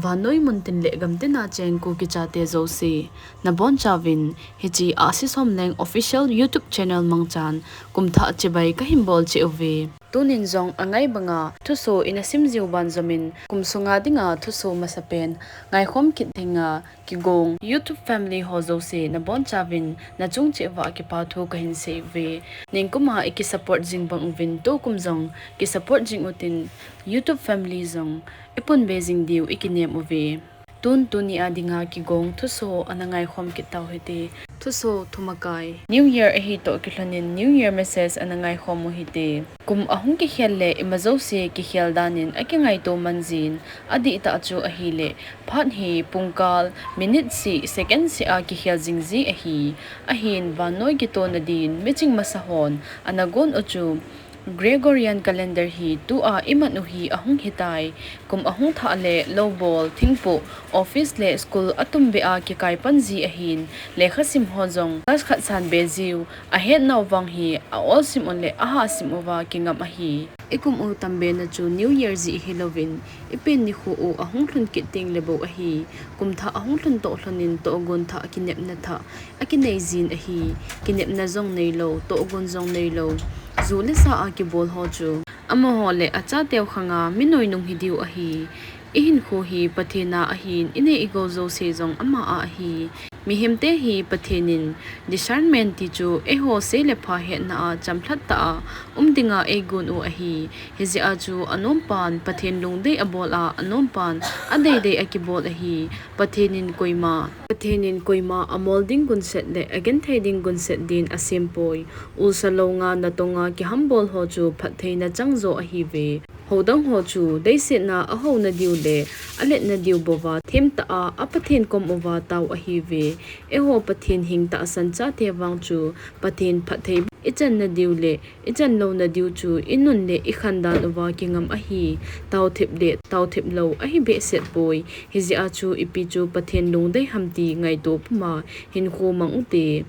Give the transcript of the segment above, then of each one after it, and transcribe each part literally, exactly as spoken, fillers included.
Vannoi muntin le gamtina cheng Kuki chate jouse, nabonchauvin hiche Ahsi Somleng official YouTube channel mangchan kumthah chibai kahin bol cheh uve. Tunin jong angai banga thusoh ina sim jiu banjomin kum sunga dinga thusoh masapen ngaikhom kit dinga kigong YouTube family ho jouse nabonchauvin nachung cheh uva kipa thu kahin sei uve. Ningkuma iki support jing bang uvin tukum jong ki support jing utin YouTube family jong ipunbe jing diu ikinem uve. Tun tuni a dinga kigong thusoh ana ngaikhom kit tau hite. Thusoh thumakai. New Year ahi toh kilhonin New Year message ana ngaikhom u hite. Kum ahung kikhel le ima jouse kikhel danin akingaito man jin, adihtah chu ahile phat hi pungkal, minute seh, second seh a kikhel jing ji ahi. Ahin vannoi kitona din miching masa hon ana gon u chu Gregorian calendar hi tua iman u hi ahung hitai. Kum ahung thah le loubol, thingpoh, office le school atumbeh a kikai pan ji ahin, lekhasim ho jong class khat sanbe jiu ahetnau vang hi a-olsim u le ahahsim uva kingam ahi. Ikum u tambena chu New Year jeh hilouvin, ipen nikho u ahung lhun kit tengle bou ahi. Kumthah ahung lhun toh lhonin tohgon thah kinepna thah akinei jin ahi. Kinepna jong neilou, tohgon jong neilou, ju le sa a kibol ho chu amaho le achateu khanga mi noinung hidiu ahi. Ihinkho hi Pathen a ahin, ineh igou jouse jong ama a ahi. Mihemte hi Pathen in discernment ti chu eiho sei le pha hetna a chamlhat tah a um dinga eigon u ahi. Hijeh a chu anompan Pathen lungdei abol a, anompan adeidei akibol ahi. Pathen in koima, Pathen in koima amol ding gunset le agenthei ding gunset din asempoi. Ulsa lounga natonga kihambol ho chu phattheina chang jo ahiuve. Houdang ho chu deisetna ahouna diu le aletna diu bouva themtah a, a Pathen kom uva tao ahiuve. Eiho Pathen hing tahsan chate vang chu Pathen phatthei ichanna diu le ichan louna diu chu inun le ikhandan uva kingam ahi. Taothip le taothip lou ahi behseh poi. Hijeh a chu ipi chu Pathen lungdei ham ti ngaito puma hinkho mang ute.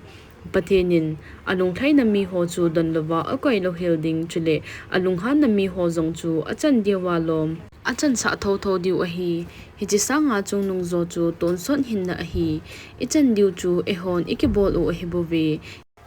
Pathen in alunglhaina miho chu donlouva akoilou hel ding, chule alunghanna miho jong chu achan diuva lom achansah thotho diu ahi. Hiche sanga chungnung jo chu tonsot hinna ahi. Ichan diu chu eihon ikibol u ahibouve.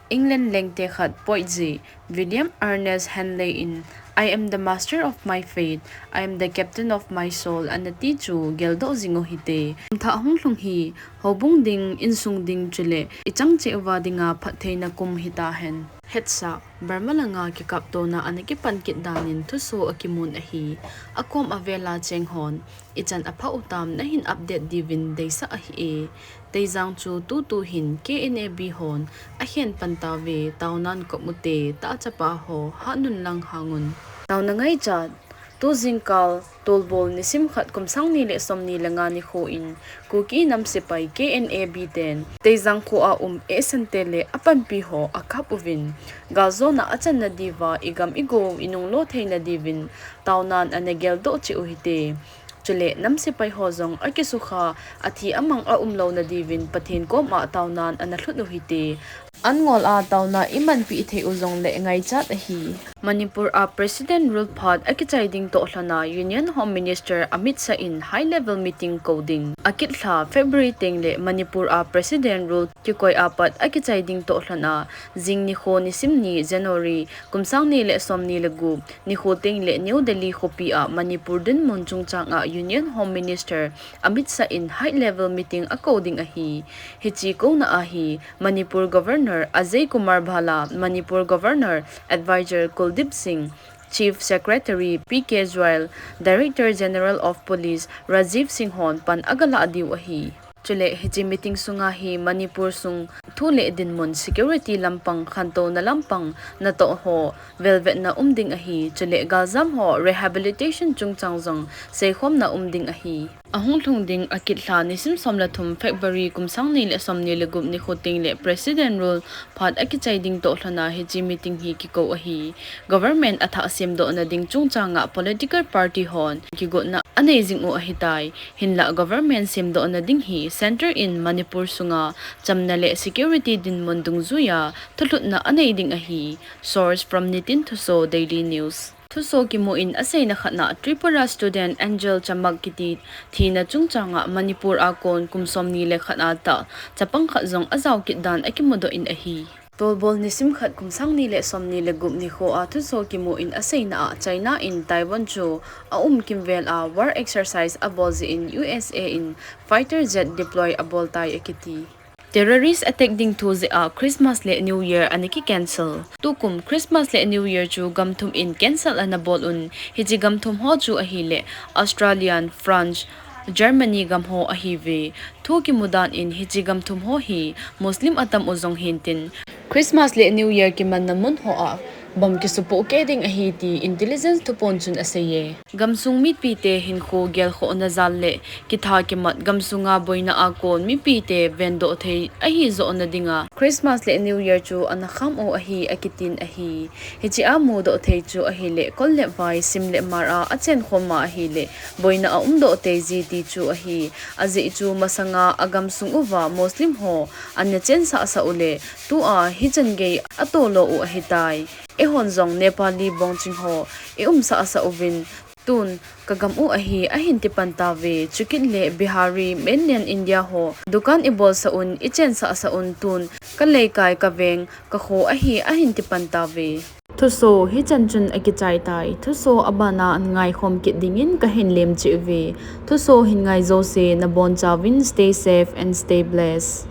England lengte khat poet ji William Ernest Henley in, "I am the master of my fate, I am the captain of my soul," anati chu geldoh jing u hite. Kumthah hunglhung hi houbung ding, insung ding chule ichang cheh uva dinga phattheina kum hitahen. Hetsah, Burma langa kikaptona ana kipan kit danin thusoh akimun ahi. Akom avela cheng hon ichan aphah u tam nahin update diuvin deisah ahi e. Teijang chu tutu hin K N A B hon akhen pan tauve, taonan kop ute, tahchapa ho, hatnun lang hangun. Taona ngaichat, tu jingkal, tolbol nisim khat kum sang ni le som ni le nga nikho in, Kuki nam sepai K N A B ten, Teijang kho a um ehsante le apanpi ho akap uvin, galjona achanna diuva, igam igou inunglo theina diuvin, taonan ana geldoh cheh u hite. Chule nam sepai ho jong akisukha, athi amang aumlouna diuvin Pathen koma taonan ana lhut u hite. An ngol a taona imanpi thei u jongle ngaichat ahi. Manipur a President rule phat akichai ding toh lhona Union Home Minister Amit Shah in high level meeting kou ding. Akitlha February teng le Manipur a President rule kikoi a pat akichai ding toh lhona jing nikho nisim ni January kum sang ni le som ni le gup nikho teng le New Delhi khopi a Manipur dinmun chungchang a Union Home Minister Amit Shah in high level meeting akou ding ahi. Hiche kouna a hi Manipur Governor Ajay Kumar Bhalla, Manipur Governor Advisor Kuldeep Singh, Chief Secretary P K Joyal, Director General of Police Rajiv Singh hon pan agalah diu ahi. Chule hiche meeting sunga hi Manipur sung thu le dinmun, security lampang, khantouna lampang natoh ho velvetna um ding ahi. Chule galjam ho rehabilitation chungchang jong seikhomna um ding ahi. Ahunglhung ding akitlha nisim som le thum February kum sang ni le som ni le gup nikho teng le President rule phat akichai ding toh lhona hiche meeting hi kikou ahi. Government athah semdohna ding chungchang a political party hon kigotna anei jing u ahitai. Hinlah government semdohna ding hi center in Manipur sunga chamna le security dinmun dungjuia thulhutna anei ding ahi. Source from Nitin Thuso, Daily News. Thuso kimu in aseina khatna Tripura student Angel Chamak kiti thina chungchanga Manipur a kon kum somni le khat a tah chapang khat jong ajao kit dan akimudoh in ahi. Tolbol nisim khat kum sang ni le somni le gup nikho a thuso kimu in aseina a China in Taiwan chu aum kimvel a war exercise abol jeh in U S A in fighter jet deploy abol tai akiti. Terrorist attack ding thu jeh a Christmas le New Year ana ki cancel. Tukum Christmas le New Year chu gam thum in cancel ana bol un, hiche gam thum ho chu ahile Australian, France, Germany gam ho ahiuve. Thu kimu dan in hiche gam thum ho hi Muslim atam u jong hintin, Christmas le New Year kimanna mun ho a bomb kisupoh kei ding ahi ti intelligence thupon chun aseiye. Gamsung mipite hinkho gelkhohna jal le kitha kimat gamsunga boina a kon mipite vendoh thei ahi johna dinga Christmas le New Year chu ana kham u ahi akitin ahi. Hiche a mudoh thei chu ahile kol le vai, sim le mar a achen khom ma ahile boina aumdoh tei ji ti chu ahi. Ajeh chu masanga agamsung uva Muslim ho ana chensah sah u le tua hichan gei atoh lo u ahitai. Eihon jong Nepali bongching ho i umsah sah uvin, tun kagam u ahi ahin tipan tauve. Chukit le Bihari, mainland India ho dukan i bolsah un, i chensah sah un, tun kaleikai, kaveng, kakho ahi ahin tipan tauve. Thuso hichan chun akichai tai. Thuso abana ngaikhom kit dingin kahin lemcheh uve. Thuso hin ngai jouse nabonchauvin stay safe and stay blessed.